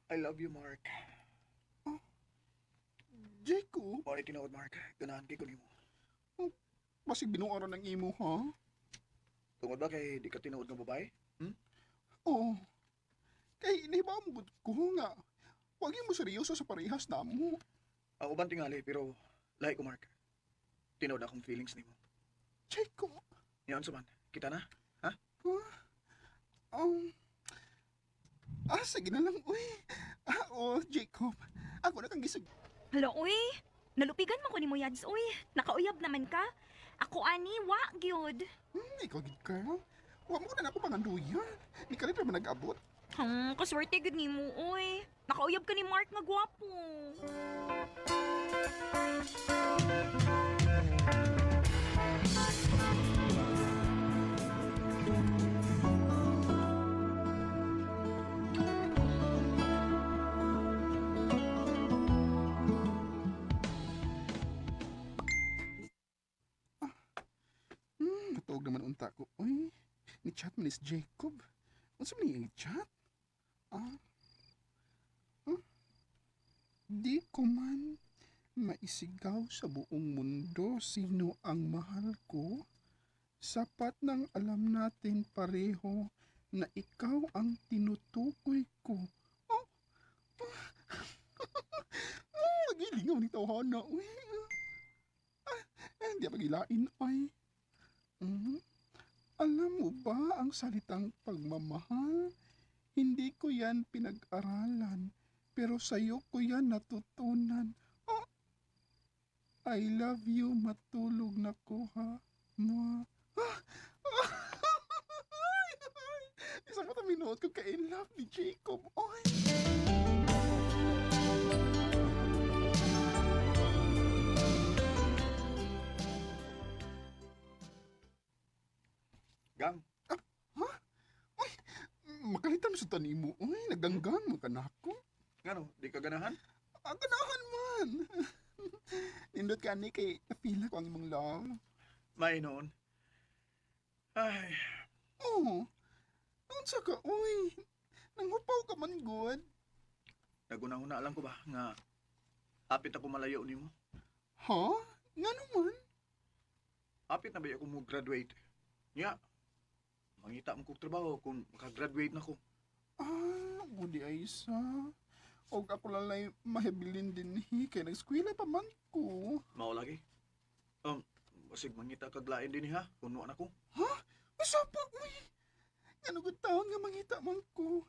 I love you, Mark. Oh, Jacob? Mao ni tinuod, Mark. Ganahan kay ko nimo. Oh, basig binuang ng imo, ha? Tungod ba kay di ka tinuod nga babae? Hmm? Oo. Kay iniba mo gud ko nga. Wag mo seryoso sa parehas na mo. Ako ban tingali, pero lahi ko, Mark. Tinuod akong feelings nimo. Jacob. Yan sa man. Kita na? Ha? Huh? Sige na lang, uy. Ah, oh, Jacob. Ako na kang gisag. Hala, uy. Nalupigan man ko ni mo, Yads, uy. Nakauyab naman ka. Ako, ani, wa, gyud. Ikaw, gid girl. Wa mo na ako panganduyan. Ni kalit man nag-abot. Kaswerte gud nimo, uy. Nakauyab ka ni Mark nga gwapo. Natuog naman unta ko. Uy, ni chat man is Jacob. Unsa man niyang chat? Ah. Huh? Di ko man maisigaw sa buong mundo sino ang mahal ko. Sapat nang alam natin pareho na ikaw ang tinutukoy ko. Oh! Oh, nagilingaw ni tawhana. Uy. Ah, hindi pagilain ay. Mhm. Alam mo ba ang salitang pagmamahal? Hindi ko yan pinag-aralan, pero sa'yo ko yan natutunan. Oh, I love you, matulog na ko ha. Mwah. Ah, ah, Isa pa minuot ko ka-in love ni Jacob. Oy. Gang. Ah, ha? Uy, makalitan mo sa tanimo. Uy, nagdanggan mo ka na ako. Ngano, di ka ganahan? Ah, ganahan man. Nindot ka ni kay napila ko ang imong love. May noon. Ay. Oo. Unsa ka, uy. Nanghupaw ka man, good. Nagunahuna lang ko ba nga apit ako malayo nimo? Ha? Nga naman? Apit na ba ako mo graduate? Nya, mangita mo kog trabaho kung makagraduate na ko. Ah, budi ay isa. Og ako lalay mahibilin din hi, kay nag-eskwela pa man ko. Mao lagi. Basig mangita kag lain din ha, kung nuan ako. Ha? Usa pa, uy. Ngano gud taon nga mangita man ko.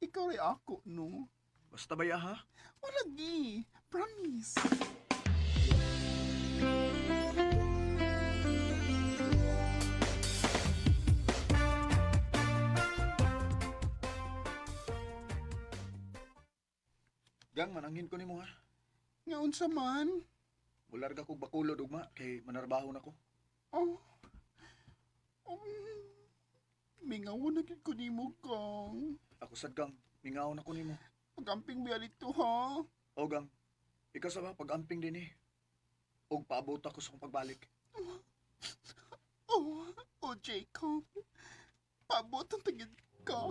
Ikaw ray ako, no? Basta ba ya, ha? O lagi, promise. Gang, mananghin ko nimo ha. Nga unsa man? Mularga kog Bacolod ugma kay manarbaho na ko. Oh. Mingaw na gid ko nimo, Gang. Ako sad, Gang, mingaw na ko nimo. Pag-amping biya dito, ha? O, Gang. Ikaw sa ba pag-amping din eh. Og paabot ako sa akong pagbalik. Oh, oh Jacob. Paabot ang tagid ka.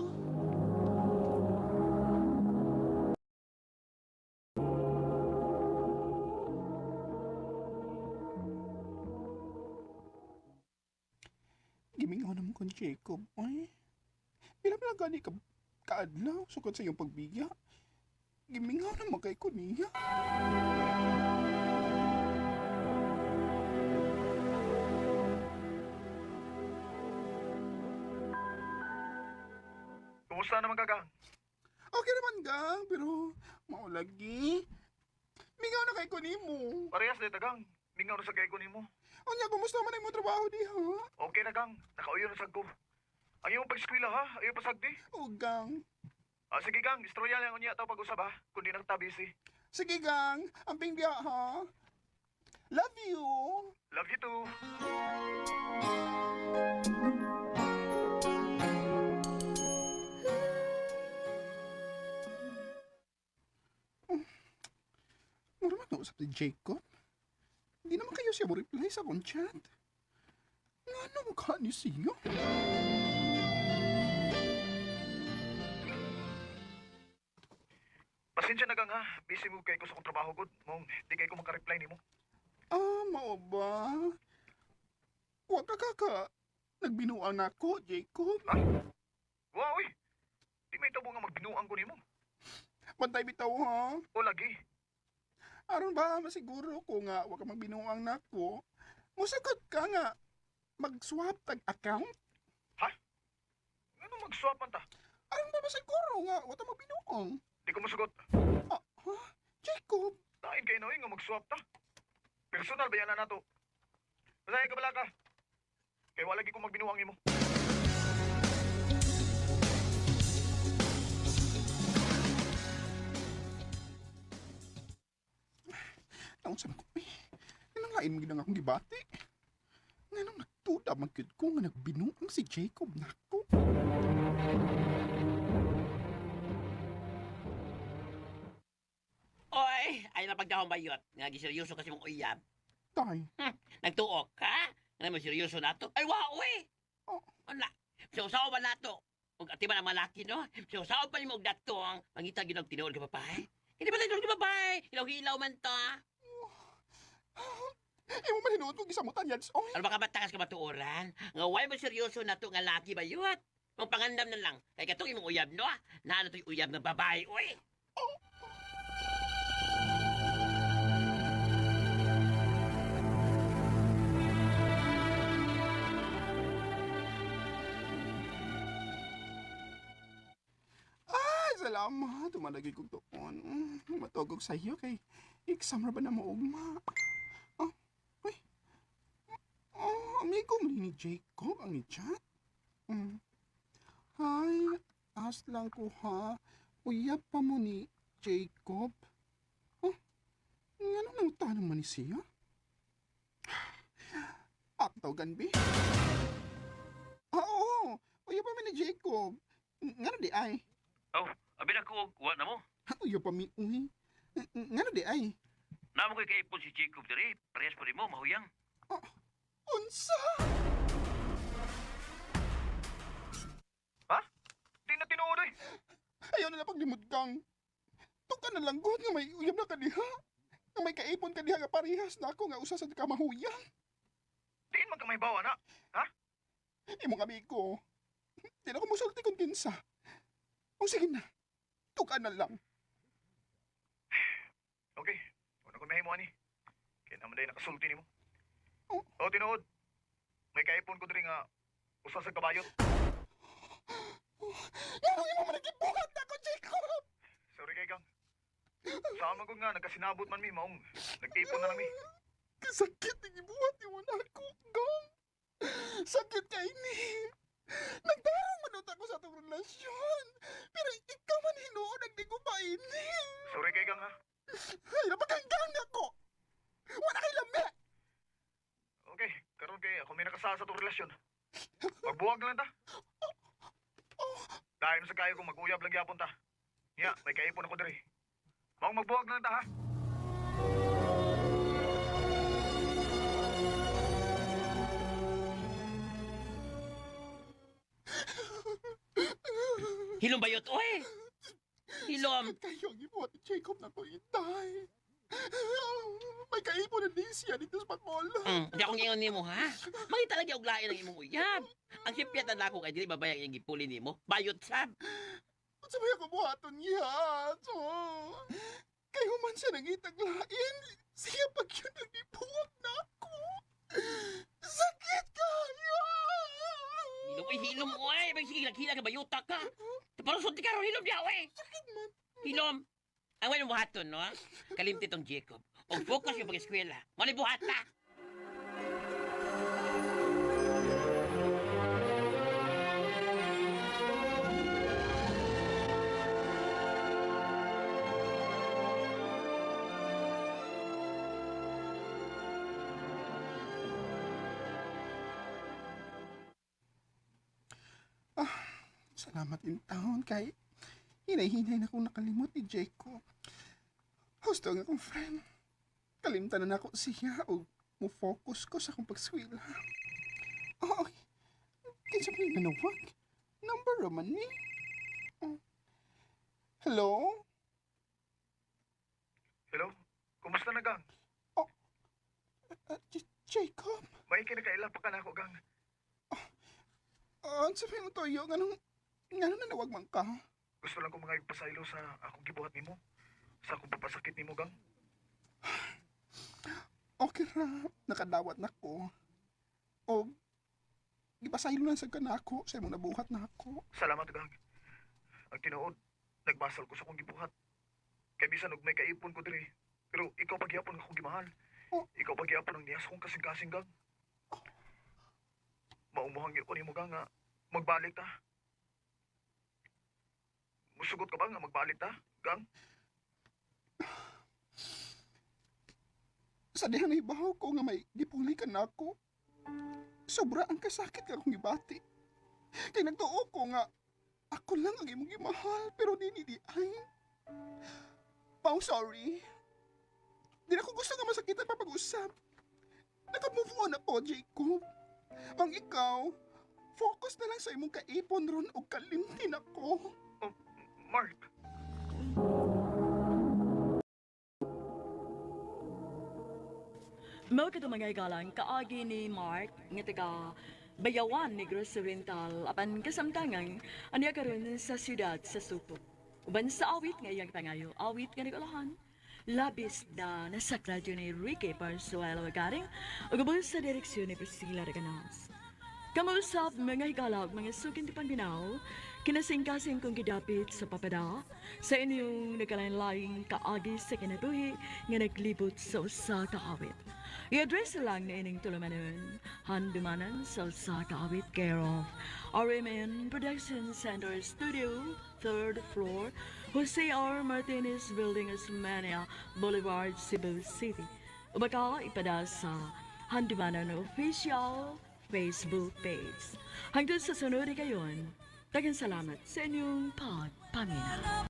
Gimingaw naman kon Jacob, ay. Pila pala gani ka kaadlaw sukad sa iyong pagbiya. Gimingaw naman kay ko niya. Kumusta naman ka, Gang? Okay naman, Gang, pero maulagi. Mingaw na kay ko nimo. Parehas dito, Gang. Mingaw na sa kay ko nimo. Unya, kumusta man ang imong trabaho diha? Okay na, Gang. Nakauyo na sad ko. Ang iyong pag-eskwela, ha? Ayaw pasagdi. O, Gang. Ah, sige, Gang. Istorya lang unya taw pag-usab, ha? Kung di na ta busy. Sige, Gang. Amping biya, ha? Love you. Love you too. Mura man nausap si Jacob. Hindi naman kayo siya mo reply sa akong chat. Nga ano mukha ni siya? Pasensya na gang ha. Busy mo kay ko sa akong trabaho gud. Mong di kay ko maka-reply nimo. Ah, mao ba? Wa ka kaka. Nagbinuang nako, Jacob. Ha? Wa oy. Di may tabo nga magbinuang ko nimo. Bantay bitaw ha. O lagi. Aron ba masiguro ko nga wa ka magbinuang nako? Musagot ka nga mag-swap tag account? Ha? Ngano mag-swap man ta? Aron ba masiguro nga wa ta magbinuang? Di ko musugot. Ah, ha? Jacob, Tain kay na oy nga mag-swap ta. Personal ba yan na nato? Basahin ka bala ka. Kay wala lagi ko magbinuang nimo. Taon sa ko, eh, anong lain mo ginang akong gibati? Nganong nagtuda man gyud ko nga nagbinuang si Jacob nako. Oy, ay na pagdahong bayot. Nga giseryoso kasi mong uyab. Tay, Nagtuok ka? Nga mo seryoso na to? Ay, wa, uy! Oh. Wala. So, usaw ba na to? Ug ati ba ang malaki, no? So, usaw pa nimo og datong. Mangita gyud og tinuod ka babae. Hindi ba tinuod ka babae? Hilaw-hilaw man to, ah. Imo man hinuot kong gisamutan yan. Oy, Ano ba ka batakas ka matuoran? Nga way mo seryoso na to nga laki bayot. Mong pangandam na lang. Kay katong imong uyab, no? Naano to'y uyab nga babae, uy! Ay, salamat. Tumalagay kong tuon. Matugog sa iyo kay exam ra ba na mo ugma? Oh, uy. Oh, amigo mo ni Jacob ang i-chat. Mm. Hi, ask lang ko ha. Uyab pa mo ni Jacob. Oh, ngano nang tanong man ni siya? Aktaw ganbi? Ah, oo. Uyab pa mi ni Jacob. Ngano di ay? Oh, abi na ko og wa na mo. Uyo pa mi uy. Ngano di ay? Namo ko'y kaipon si Jacob diri, parehas pa rin mo, mahuyang. Oh, unsa? Ha? Di na tinuod oy. Ayaw na lang paglimod kang. Tuka na lang gud nga may uyab na kaniha. Nga may kaipon kaniha nga parehas na ako nga usa sa kamahuyang. Diin man ka may bawa na. Ha? Imong amigo. Di na ko musulti kung kinsa. O sige na. Tuka na lang. Okay. Una ko mahimo ani. Kay naman day nakasulti nimo. Oh. Oh, tinuod. May kaipon ko diri nga usa sa kabayot. Ngano imo man nagibuhat na ako, Jacob? Sorry kay gang. Sama ko nga nagkasinabot man mi maong nag-ipon na lang mi. Kasakit ang ibuhat ni mo na ako, gang. Sakit kay ni. Nagdarong man ako sa atong relasyon. Pero ikaw man hinuon ang di ko pa ini. Sorry kay gang ha. Ay, napaganggang ako. Wala kay lami. Okay, karon kay ako may nakasala sa atong relasyon. Magbuwag na lang ta. Dahil sa kayo kung mag-uyab lang gyapon ta. Nya, may kaipon ako diri. Maong magbuwag na lang ta ha. Hilom bayot, uy! Hilom! Sakit kayo ang ibuhat ni Jacob na ko itay. May kaipon na din siya dito sa Bacolod. Di akong ingon nimo ha. Mangita lagi og lain ang imong uyab. Ang sipyat na nako kay dili babayang iyang gipuli nimo. Bayot sab. Unsa may ako buhaton niya? So, kay human siya nangitag lain. Siya pag yun ang ibuhat na ako. Sakit kayo! Hilom oy, hilom oy, bag sige laghila ka bayuta ka. Parang sulti ka ron hilom diha oy. Sakit man. Hilom. Ang wala buhaton no. Kalimti tong Jacob. Og focus yung pag-eskwela. Mo ni buhata. Salamat in town kay hinay-hinay na akong nakalimot ni Jacob. Husto nga akong friend. Kalimtan na nako siya o mo-focus ko sa akong pagswila. Oh, ay, kinsa pa yung nanawag? Number raman ni. Oh. Hello? Hello? Kumusta na, gang? Jacob, May kinakaila pa ka na ako, gang. Ang sabi mo toyo, nganong nanawag man ka? Gusto lang ko mga ipasaylo sa akong gibuhat nimo. Sa akong papasakit nimo, gang. Okay ra, nakadawat na ko. O, gipasaylo lang sa ka na ako, sa imong nabuhat na ako. Salamat, gang. Ang tinuod, nagbasal ko sa akong gibuhat. Kay bisan og may kaipon ko diri, pero ikaw pagyapon nga akong gimahal. Oh. Ikaw pagyapon ang niyas kong kasing-kasing, gang. Maumuhang ko nimo, gang, nga magbalik ta. Musugot ka ba nga magbalik ta, gang? Sa diha na ibahaw ko nga may gipuli ka na ako. Sobra ang kasakit ka akong gibati. Kay nagtuo ko nga ako lang ang imong gimahal pero di ay. Pao, sorry. Di na ko gusto nga masakitan pa pag-usap. Naka-move on ako, Jacob. Mang ikaw, focus na lang sa imong kaipon ron o kalimtin ako. Oh, Mark. Mao kadto mga igalang kaagi ni Mark nga taga Bayawan Negros Oriental apan kasamtangan aniya karon sa siyudad sa Subo. Uban sa awit nga iyang pangayo, awit nga nagulahan. Labis na nasakradyo ni Ricky Parsuelo Garing ug ubos sa direksyon ni Priscilla Reganas. Kamuusap mga higala ug mga sukin ti panginaw, kinasingkasing kong gidapit sa papada sa inyong nagkalain-laing kaagi sa kinabuhi nga naglibot sa usa ka awit. I-address lang na ining tulumanon, handumanan sa usa ka awit care of RMN Production Center Studio, 3rd floor, Jose R. Martinez Building, Osmania Boulevard, Cebu City. Ubaka ipada sa Handumanan Official Facebook page. Hanggang sa sunod kayon, daghang salamat sa inyong pagpaminaw.